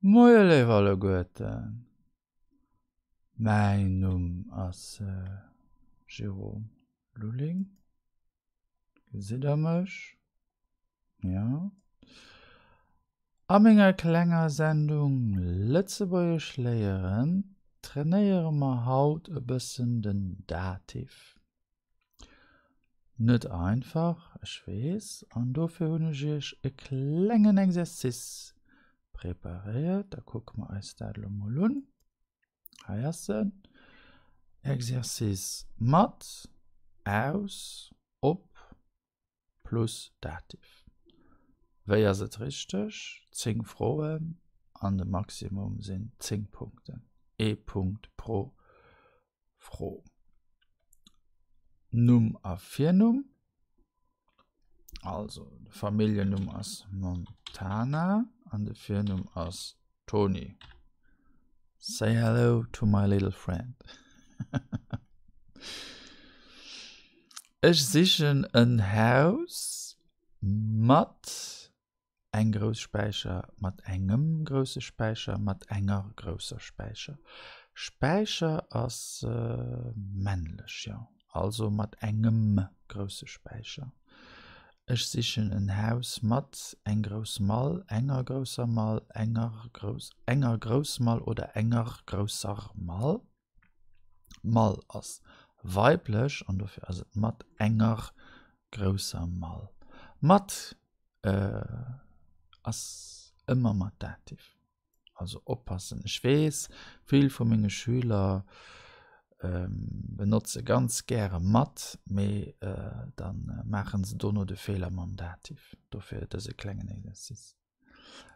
Moie léif alleguerten, mäin Numm ass Jérôme Lulling. Gesitt der mech? Jo. A menger klenger Sendung Lëtzebuergesch léieren trainéiere mer haut e bëssen den Dativ. Net einfach, ech weess, an dofir hunn ech iech e klengen Exercice preparéiert. Da kucke mer eis dat elo mol un. Hei ass en Exercice mat, aus, op plus Dativ. Wéi ass et richteg? 10 Froen an de Maximum sinn 10 Punkten, ee Punkt pro Fro. Numm a Virnumm. Also de Familljennumm ass Montana an de Virnumm ass Tony. Say hello to my little friend. Ech sichen en Haus mat Eng grouss Späicher mat engem grousse Späicher mat enger grousser Späicher. Späicher ass männlech, jo. Also mat engem grousse Späicher. Ech sichen en Haus mat eng grouss Mall, enger grousser Mall, enger grouss, enger Groussmall oder enger grousser Mall. Mall ass weiblech an dofir ass et mat enger grousser Mall. Mat ass ëmmer mat Dativ. Also oppassen, ech weess, vill vu menge Schüler benotze ganz gäre mat, mee da maache se dono de Feeler mam Dativ. Dofir dëse klengen Exercice.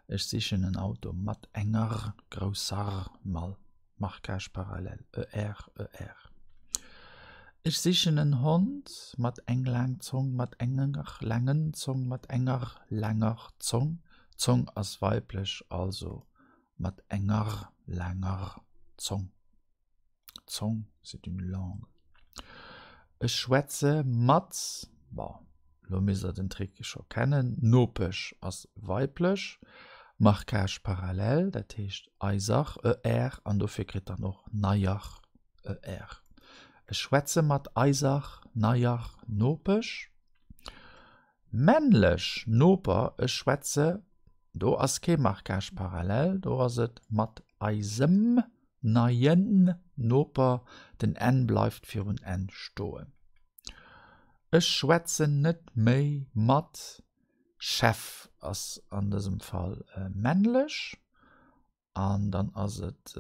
Ech sichen en Auto mat enger grousser Mall, Marquage parallèle, ER, ER. Ech sichen en Hond mat eng laang Zong, mat enger laangen Zong, mat enger laanger Zong. Zong ass weiblech, also mat enger laanger Zong. Zong, c'est une langue. Ech schwätze mat, bon, lo misst der den Trick scho kennen, Nopesch ass weiblech, Marquage parallèle, dat heescht eiser, er, an dofir kritt dann och neier, er. Ech schwätze mat eiser neier Nopesch. Männlech Noper, ech schwätze, do ass kee Marquage parallèle, do ass et mat eisem neien Noper, den n bleift virun n stoen. Ech schwätzen net méi mat, Chef ass an dësem Fall männlech. An dann ass et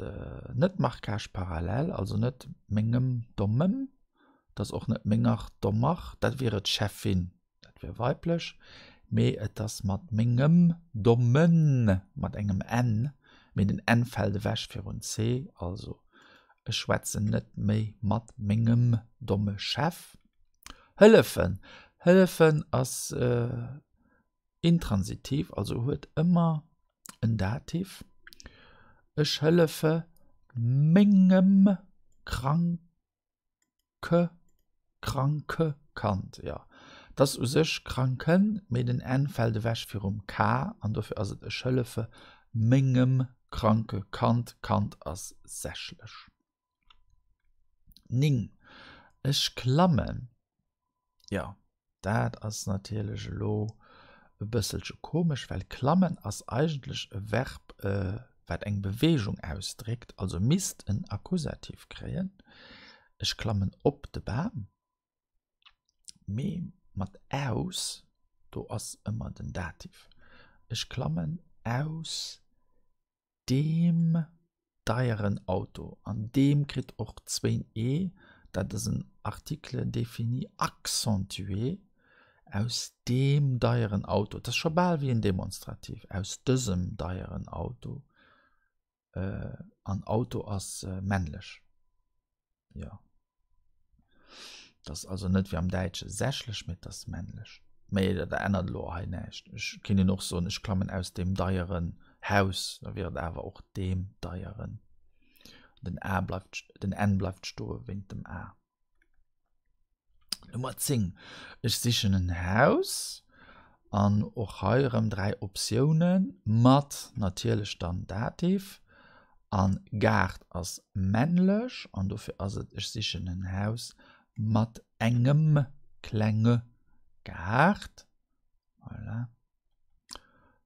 net Marquage parallèle, also net mengem dommem, et ass och net menger dommer, dat wier et Cheffin, dat wier weiblech, mee et ass mat mengem dommen, mat engem n, mee den n fält ewech virun c, also ech schwätzen net méi mat mengem domme Chef. Hëllefen, hëllefen ass Intransitiv, also huet ëmmer en Dativ. Ech hëllefe mengem kranke kranke Kand. Jo, et ass u sech kranken, mee den n fält ewech virum k an dofir ass et ech hëllefe mengem kranke Kand. Kand ass sächlech. 9, Ech klammen. Jo, dat ass natierlech elo e bësselche komesch, well klammen ass eigentlech e Verb, wat eng Beweegung ausdréckt, also misst en Akkusativ kréien. Ech klammen op de Bam. Mee mat aus, do ass ëmmer den Dativ. Ech klammen aus deem deieren Auto, an deem kritt och zwéin e, dat ass en Article défini accentué, aus deem deieren Auto, dat ass scho bal wéi en Demonstrativ, aus dësem deieren Auto, an Auto ass männlech. Jo. Et ass also net wéi am Däitsche sächlech, mee et ass männlech. Mee dat ännert elo hei näischt. Ech kéint een och soen, ech klammen aus deem deieren Haus, da wier et awer och deem deieren. Den A bleift, den N bleift stoe wéint dem A. Nummer 10, Ech sichen en Haus. An och hei erëm 3 Optiounen mat natierlech dann Dativ. An Gaart ass männlech an dofir ass et ech sichen en Haus mat engem klenge Gaart. Voilà.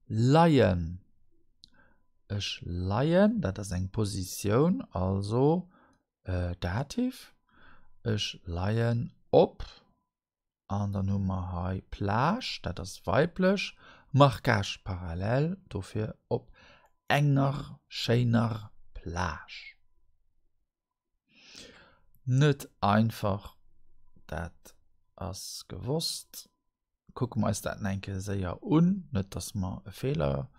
Leien. Ech leien, dat ass eng Positioun, also Dativ. Ech leien op An dann hu mer hei Plage, dat ass weiblech, Marquage parallèle, dofir op enger schéiner Plage. Net einfach, dat ass gewosst. Kucke mer eis dat nach eng Kéier séier un, net dass mer e Feeler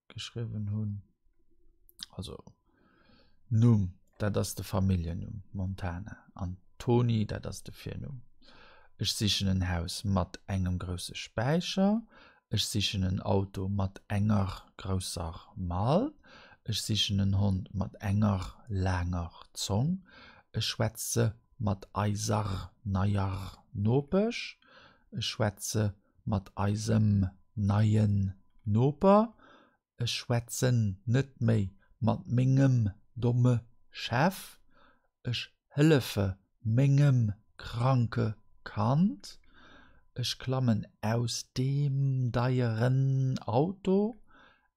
geschriwwen hunn. Also Numm, dat ass de Familljennumm, Montana, an Toni, dat ass de Virnumm. Ech sichen en Haus mat engem grousse Späicher. Ech sichen en Auto mat enger grousser Mall. Ech sichen en Hond mat enger laanger Zong. Ech schwätze mat eiser neier Nopesch. Ech schwätze mat eisem neien Noper, ech schwätzen net méi mat mengem domme Chef, ech hëllefe mengem kranke Kand, ech klammen aus deem deieren Auto,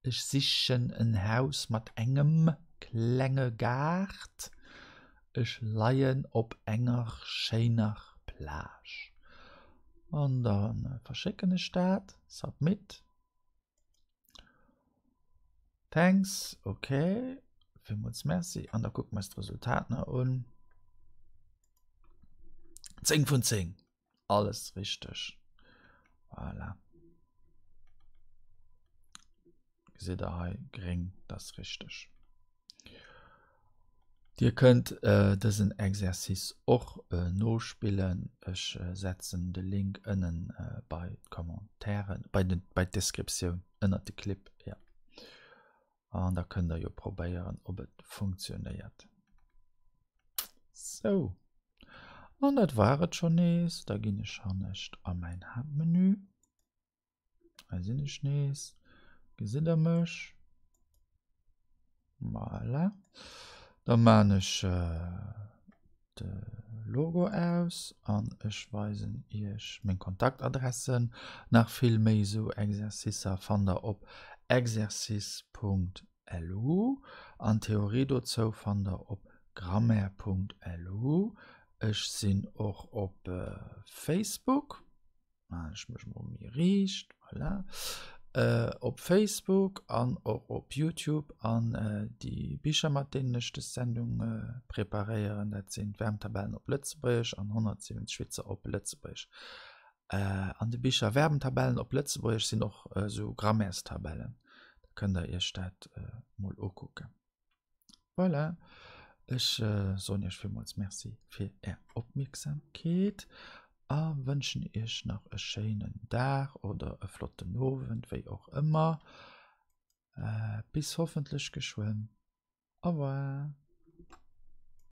Ech sichen en Haus mat engem klenge Gaart. Ech leien op enger schéiner Plage. An da verschécken ech dat. Submit. Thanks, ok. Villmools Merci. An da kucke mer eis d'Resultat nach un. 10 vun 10. Alles richteg. Voilà. Gesitt der hei gréng, dat ass richteg. Dir kënnt äh, dësen Exercice och äh, nospillen. Ech äh, setzen de Link ënnen äh, bei d'Commentairen, bei den, bei d'Descriptioun ënnert de Clip. Ja. An da kënnt der jo probéieren, ob et funktionéiert. Sou. An dat war et schonn nees. Da ginn ech hannescht a mäin Haaptmenü. Hei sinn ech nees. Gesitt der mech? Voilà. Da maan ech de Logo aus an ech weisen iech meng Kontaktadressen. Nach vill méi esou Exercicer fannt der op exercice.lu. Lu an d'Theorie dozou fannt der op grammaire.lu. Ech sinn och op Facebook, maachen ech mech mol méi riicht, voilà, op Facebook an och op Youtube an déi Bicher mat deenen ech des Sendung preparéieren, dat sinn d'Wärmtabellen op Lëtzebuergesch an 170 Witzer op Lëtzebuergesch. An de Bicher Verbentabellen op Lëtzebuergesch sinn och esou Grammaires-Tabellen. Da kënnt der iech dat mol ukucken. Voilà, ech soen iech villmools Merci fir är Opmierksamkeet a wënschen iech nach e schéinen Dag oder e flotten Owend, wéi och ëmmer. Bis hoffentlech geschwënn. Au revoir.